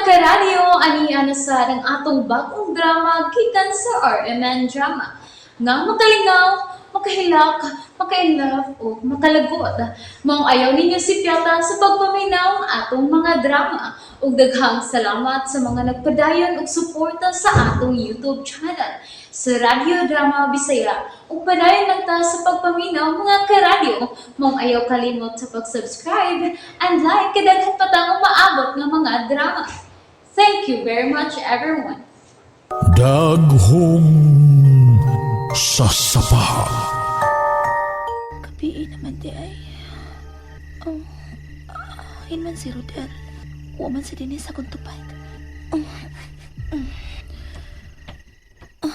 Karadyo, ani na sa ang atong bagong drama gikan sa RMN Drama. Nga makalingaw, makahilak, maka-inlove o makalagot. Maong ayaw ninyo sipyata sa pagpaminaw ang atong mga drama. Ug daghang salamat sa mga nagpadayon og suporta sa atong YouTube channel sa Radyo Drama Bisaya. Ug padayon lang ta sa pagpaminaw, mga karadyo. Maong ayaw kalimot sa pag-subscribe and like kay daghan pa tang umaabot nga mga drama. Thank you very much, everyone. Daghong sasapa. Gabii naman diay. Oh, hain man si Rodel. Wa man si Denise akong tupad. Oh, Oh.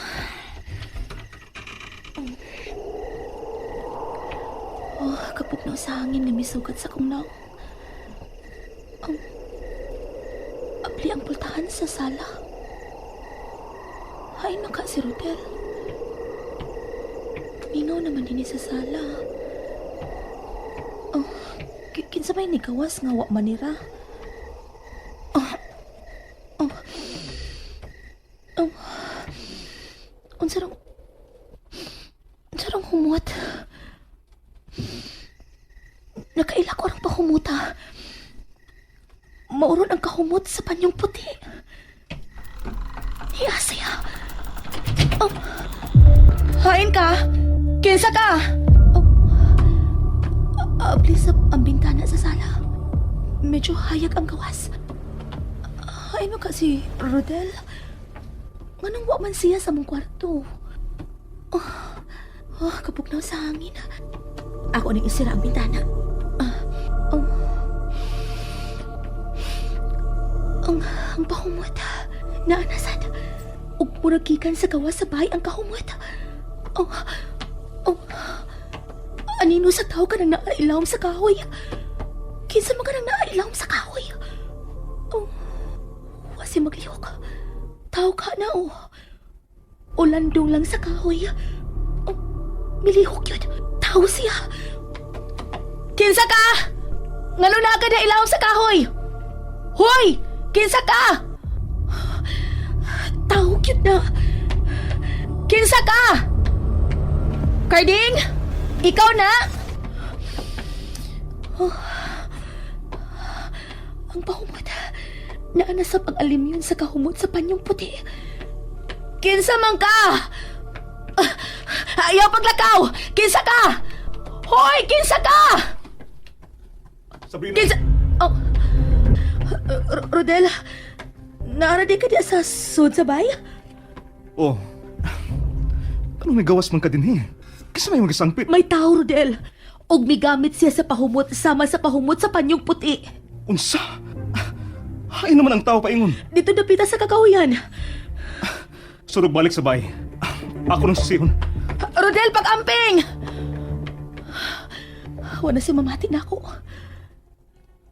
Oh, kapugnaw sa hangin nga misugat sa kong naong. Abli ang pultahan sa sala. Hain man ka si Rodel. Mingaw naman dinhi sa sala. Oh, kinsa may nigawas nga wa manira? Oh, oh, oh, unsa rong humot? Nakaila ko ang pahumuta. Mauron ang kahumot sa panyong puti. Hiya siya. Oh. Hain ka? Kinsa ka? Oh. Abli sa ang bintana sa sala. Medyo hayag ang gawas. Ay mo ka si Rodel. Nganong wa man siya sa mong kwarto? Oh, oh, kapugnaw sa hangin. Ako ning isira ang bintana. Oh. Ang pahumot. Naanasad. Ug murag gikan sa gawas sa bahay ang kahumot. Oh, oh. Anino sa tao ka nang naailawom sa kahoy? Kinsa man ka nang naailawom sa kahoy? Oh, wasi maglihok. Tao ka na, oh. O landong lang sa kahoy. Oh, milihok yun. Tao siya. Kinsa ka? Ngano na ka na ilawom sa kahoy? Hoy! Kinsa ka? Tao cute na. Kinsa ka? Carding? Ikaw na? Oh. Ang pahumot. Naanasap ang alim yun sa kahumot sa panyong puti. Kinsa man ka? Ah, ayaw paglakaw! Kinsa ka? Hoy! Kinsa ka? Sabrina! Kinsa... Oh. Rodel, naara di ka di sa sud sa bay? Oh. Anong nagawas man ka din eh? Kasi may magasangpit. May tao, Rodel. Og migamit siya sa pahumot sama sa pahumot sa panyong puti. Unsa? Hain naman ang tao paingon. Dito dapita sa kakahuyan. Surog balik sa bahay. Ako nang susihon. Rodel, pag-amping! Wala si mamati na ako.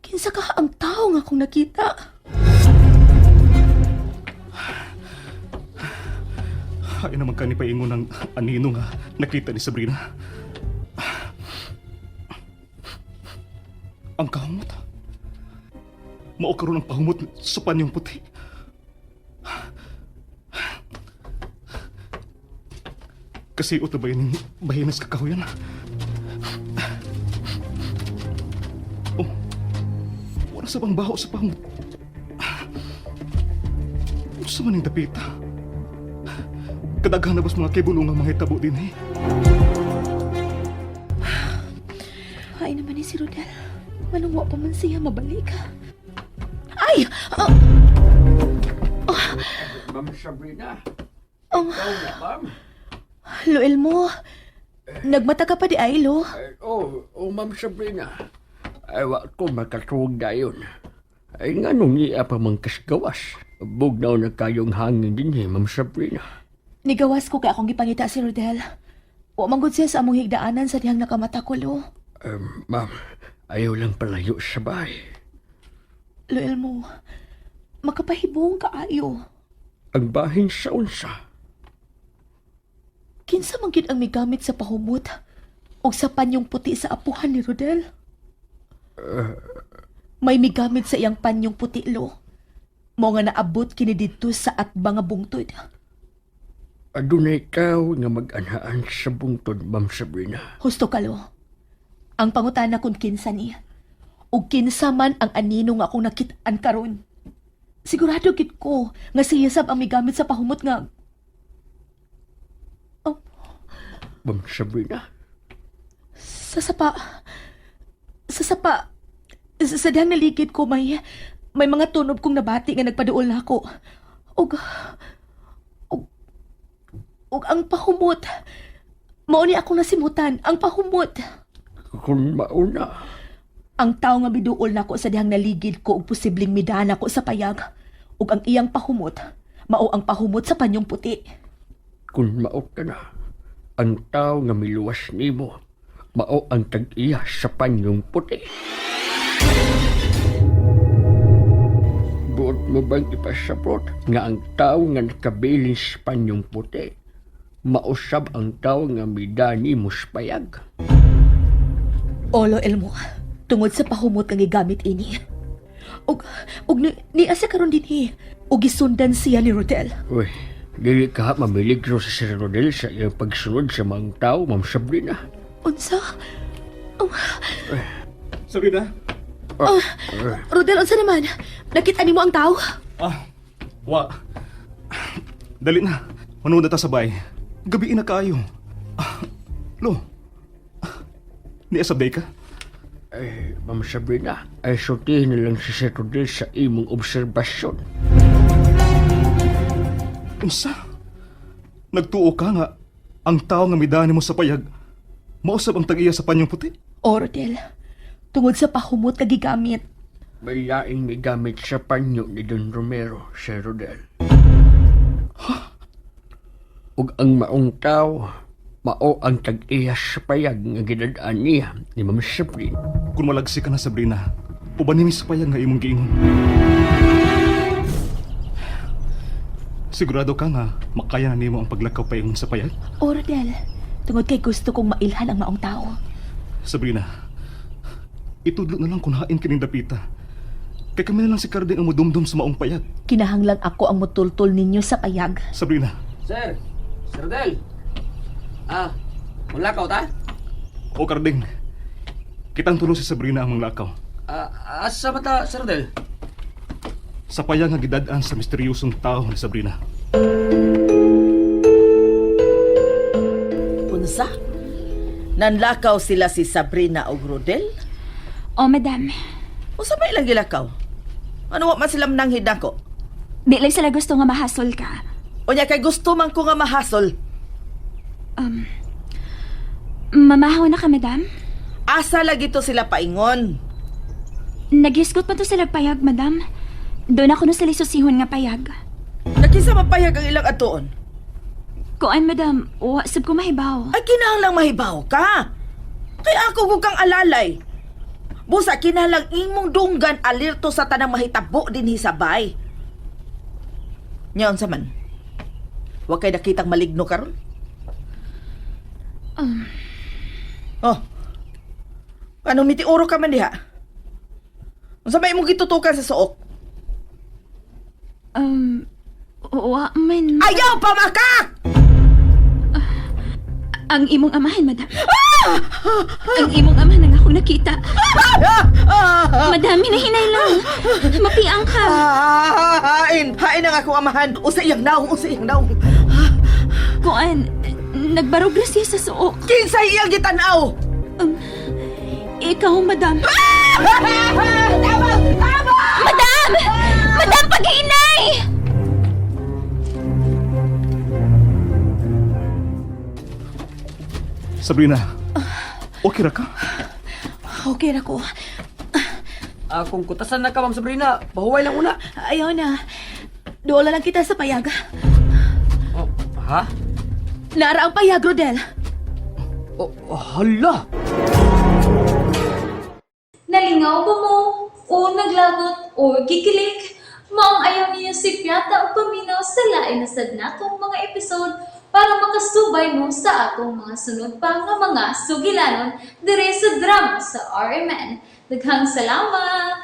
Kinsa ka ang tao nga akong nakita? Hain naman ka ni paingon ng anino nga nakita ni Sabrina. Ang kahumot. Mao karon ang pahumot sa panyong puti. Kasi uto ba yun bahinas kakahuyan? Oh, wala sa bang baho sa pahumot. Unsa man ning dapita? Kadaghan na bas mga kibulong ang mga hitabo din eh. Ay naman ni si Rodel. Manong wa pa man siya mabalik. Ay! Oh, Ma'am Sabrina, oh, ikaw na, ma'am. Luel mo. Nagmata ka pa di ay, Lo. Ay, oh, Ma'am Sabrina. Ay, wa ko makatuwag dayon. Ay, nga nung iya pa mang kasgawas. Bugnaw na kayong hangin din eh, Ma'am Sabrina. Nigawas ko kay akong gipangita si Rodel. Wa man gud siya sa among higdaanan sa dihang nakamata ko, Lo. Ma'am, ayaw lang palayo sa bahay. Luel mo, makapahibong kaayo. Ang bahin sa unsa. Kinsa man gyud ang migamit sa pahumot og sa panyong puti sa apuhan ni Rodel? May migamit sa iyang panyong puti, Lo. Mao nga naabot kini didto sa atbang nga bungtod. Adunay tao nga mag-anhaan sa bungtod, Ma'am Sabrina. Husto kalo. Ang pangutana kung kinsa ni. Ug kinsa man ang anino nga akong nakit-an karon. Sigurado gid ko nga siya sab ang migamit sa pahumot nga. Oh, Ma'am Sabrina, sa sapa. Sa sapa. Sa dihang naligid ko may mga tunob kong nabati nga nagpaduol na ako. Ug ug ug ang pahumot. Mao ni akong nasimutan, ang pahumot. Kung mauna, Ang tawo nga miduol nako sa dihang naligid ko og posibleng midana ko sa payag ug ang iyang pahumot mao ang pahumot sa panyong puti. Kung maot ka na, ang tao nga miluwas nimo, mao ang tag-iya sa panyong puti. Buot mo bang ipasabot nga ang tao nga nakabilin sa panyong puti, mausab ang tao nga midani mo sa payag? Olo Elmo, tungod sa pahumot nga gigamit ini. Ug ug ni, niya siya karon dinhi ug gisundan siya ni Rodel. Uy, dili ka mamiligro sa Sir Rodel sa iyang pagsunod sa mga tao, Ma'am Sabrina. Unsa? Sabrina? Ah, Rodel, unsa naman? Nakita nimo ang tao? Ah, wa. Dali na. Manood na ta sa bay. Gabi na kaayo. Ah, lo. Ah, niasabday ka? Ay, Ma'am Sabrina, ay sultihin na lang si Sir Rodel sa imong obserbasyon. Unsa? Nagtuo ka nga ang tao nga midani mo sa payag mausab ang tag-iya sa panyong puti? O Rodel, tungod sa pahumot nga gigamit. May laing may gamit sa panyo ni Don Romero, Sir Rodel. Ug ang maong tao, mao ang tag-iya sa payag nga gidadaan niya ni Ma'am Sabrina. Kung malagsi ka na, Sabrina, uban nimi sa payag nga imong giingon. Sigurado ka nga makaya na nimo ang paglakaw paingon sa payag? O Rodel, tungod kay gusto kong mailhan ang maong tao. Sabrina, itudlo na lang kung hain kining dapita. Kay kami na lang si Carding ang mudumdum sa maong payag. Kinahanglan ako ang mutultol ninyo sa payag. Sabrina, Sir, Sir Rodel. Ah, mulakaw ta? O Carding, kitang tulo si Sabrina ang manglakaw. Ah, asa man ta, Sir Rodel? Sa payag nga gidad-an sa misteryosong tao ni Sabrina. Unsa? Nanlakaw sila si Sabrina og Rodel? Oh, madam. Unsa ba ilang gilakaw? Ano wa man sila mananghid nako? Di lang sila gusto nga mahasol ka. Unya kay gusto man ko nga mahasol. Mamahaw na ka, madam. Asa lagi to sila paingon? Naghisgot pa to sila payag, madam. Doon ako no sila susihon nga payag. Nakisa mapayag ang ilang atuon. Kuan, madam. Wa sab ko mahibaw. Ay kinahanglang mahibaw ka. Kay ako gud kang alalay. Busa kinahanglang imong dunggan alerto sa tanang mahitabo dinhi sa bay. Nya unsa man? Wa kay nakitang maligno karon? Oh. Ano mitiuro ka man diha? Unsa may imong gitutukan sa suok? Wa man. Ayaw pamakak! Ang imong amahan, madam. Ang imong amahan ang akong nakita. Madam, hinahinay lang. Mapiang ka. Ah, hain, hain ang akong amahan. Usa iyang naong, usa iyang naong. Kuan, nagbarog ra siya sa suok. Kinsa iyang gitanaw? Ikaw, madam. Tama! Tama! Madam! Madam, paghinay! Sabrina, okay ra ka? Okay ra ko. Ah, kung kutasan na ka, Ma'am Sabrina, pahuway lang una. Ayaw na. Doon lang kita sa payag. Oh, ha? Nara ang payag, Rodel. Oh, oh, hala! Nalingaw ba mo? O naglagot o gikilig? Maong ayaw niyo si Piata o paminaw sa lain na sad natong mga episode para makasubay mo sa atong mga sunod pa nga mga sugilanon dire sa drama sa RMN. Daghang salamat!